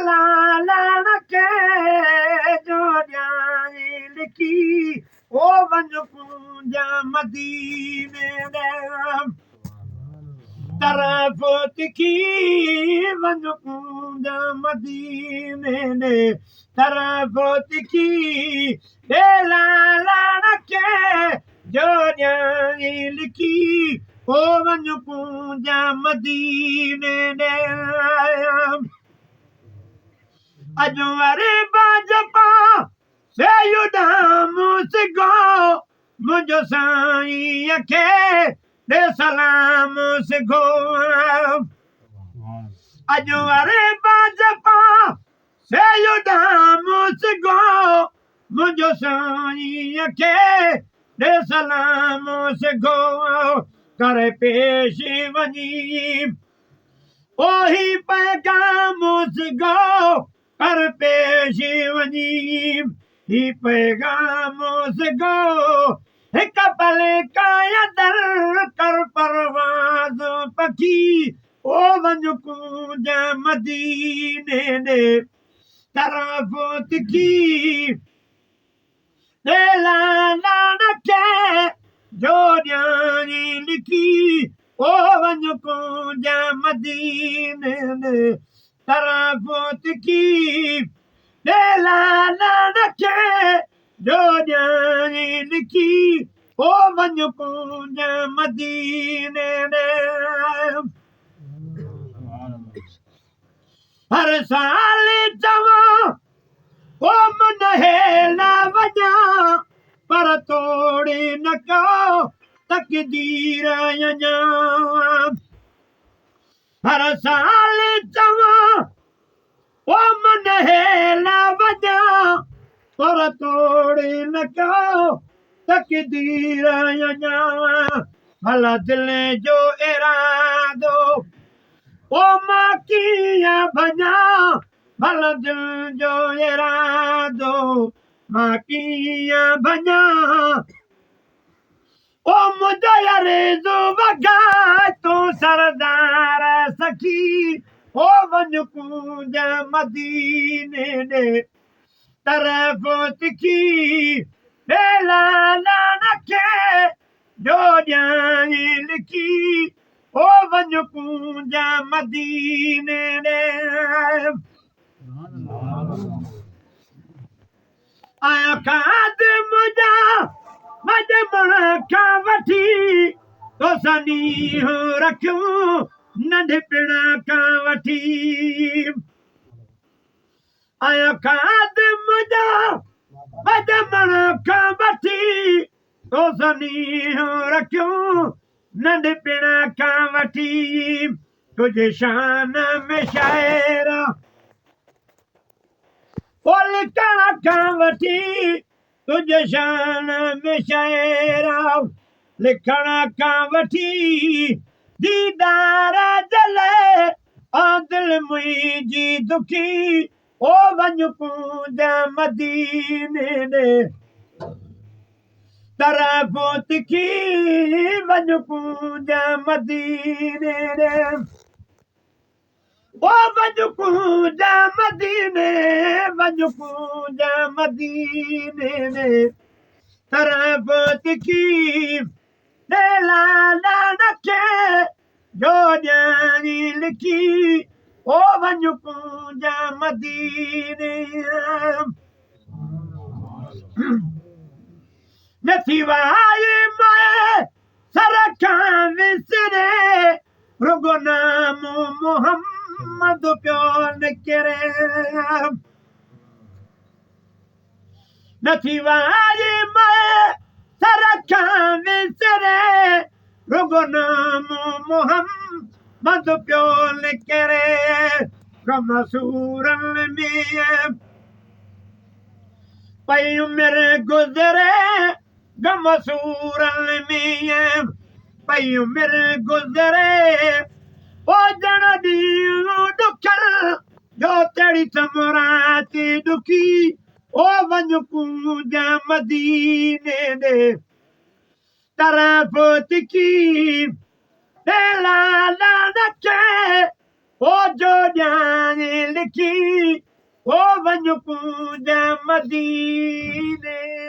لالڻ کي جو ڏيانء لکي، او وڃ ڪونج مديني ڏي. طرف تکي وڃ ڪونج مديني ڏي، طرف تکي ڏي لالڻ کي جو ڏيانء لکي، او وڃ ڪونج مديني ڏي. اڄ وري باجپا سيدام سگهو، منهنجو سائينء کي ڏي سلام سگهو. اڄ وري باجپا سيدام سگهو، منهنجو سائينء کي ڏي سلام سگهو. ڪر پيش وڃي اوهي پيغام سگهو، ڪر پيش وڃي هي پيغام سگهو. هڪ پل ڪايان در ڪر پرواز پکي، او وڃ ڪونج مديني ڏي. طرف تکي ڏي لالاڻ کي جو ڏيانء لکي، او وڃ ڪونج مديني ڏي. طرف تکي ڏي لالاڻ کي جو ڏيانء لکي، او وڃ ڪونج مديني ڏي. هر سال چوان او من هيل وڃان، پر توڙي نه ڪو تقدير اڃان. هر سال چوان او من هيل وڃان، پر توڙي نه ڪو تقدير اڃان. ڀلا دل جو ارادو او مان ڪيئن ڀڃان، ڀلا دل جو ارادو مان ڪيئن ڀڃان. او منهنجو عرض وڳا تون سردار سخي، او وڃ ڪونج مديني ڏي. طرف تکي ڏي لالڻ کي جو ڏيانء لکي، او وڃ ڪونج مديني ڏي. آيا خادم جا مجمع کان وٺي، تو سان نينهن رکيون ننڍپڻ کان وٺي. آيا خادم جا مجمع کان وٺي، تو سان نينهن رکيون ننڍپڻ کان وٺي. تنهنجي شان ۾ شاعر او لکڻ کان وٺي، تنهنجي شان ۾ شاعر لکڻ کان وٺي. ديدار جلي آ دل منهنجي دکي، او وڃ ڪونج مديني ڏي. طرف تکي وڃ ڪونج مديني ڏي، او وڃ ڪونج مديني، وڃ ڪونج مديني ڏي. طرف تکي ڏي لالڻ کي جو ڏيانء لکي، او وڃ ڪونج مديني. نٿي وائي مئي سر کان وسري، رڳو نام محمد پيو نڪري. نٿي وائي مئي سر کان وسري، رڳو نام محمد پيو نڪري. غم سورن ۾ پئي عمر گذري، غم سورن ۾ پئي عمر گذري. او ڄڻ ڏينهن ڏکن جو تهڙي ٿمرات ڏکي، او وڃ ڪونج مديني ڏي. طرف تکي ڏي لالڻ کي او جو ڏيان لکي، او وڃ ڪونج مديني.